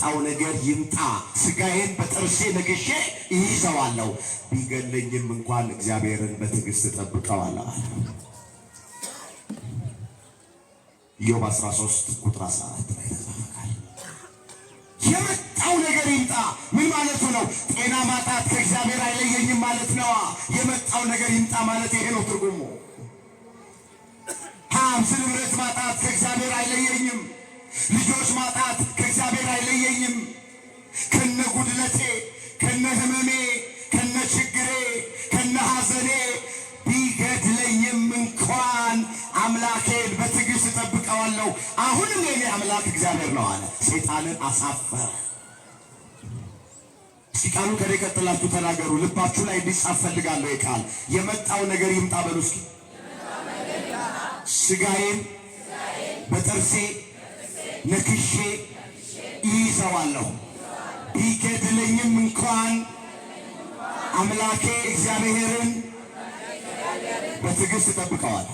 የመጣው ነገር ይምጣ፣ ስጋዬን በጥርሴ ነክሼ እይዘዋለሁ፣ ቢገለኝም እንኳን እግዚአብሔርን በትዕግስት እጠብቀዋለሁ አለ። ኢዮብ 13 ቁጥር 14 ላይ ተጻፈ ቃል። የመጣው ነገር ይምጣ ምን ማለቱ ነው? ጤና ማጣት ከእግዚአብሔር አይለየኝም ማለት ነዋ። የመጣው ነገር ይምጣ ማለት ይሄ ነው ትርጉሙ። ሀብት ንብረት ማጣት ከእግዚአብሔር አይለየኝም። ልጆች ማጣት ከእግዚአብሔር አይለየኝም። ከነ ጉድለቴ፣ ከነ ህመሜ፣ ከነ ችግሬ፣ ከነ ሐዘኔ ቢገድለኝም እንኳን አምላኬን በትዕግስት እጠብቀዋለሁ። አሁንም የኔ አምላክ እግዚአብሔር ነው አለ። ሰይጣንን አሳፈረ። እስኪ ቃሉ ከኔ ቀጥላችሁ ተናገሩ። ልባችሁ ላይ እንዲጻፍ ፈልጋለሁ። ቃል የመጣው ነገር ይምጣ በሉ እስኪ። ስጋዬን በጥርሴ ነክሼ ይይዘዋለሁ፣ ቢገድለኝም እንኳን አምላኬ እግዚአብሔርን በትዕግስት እጠብቀዋለሁ።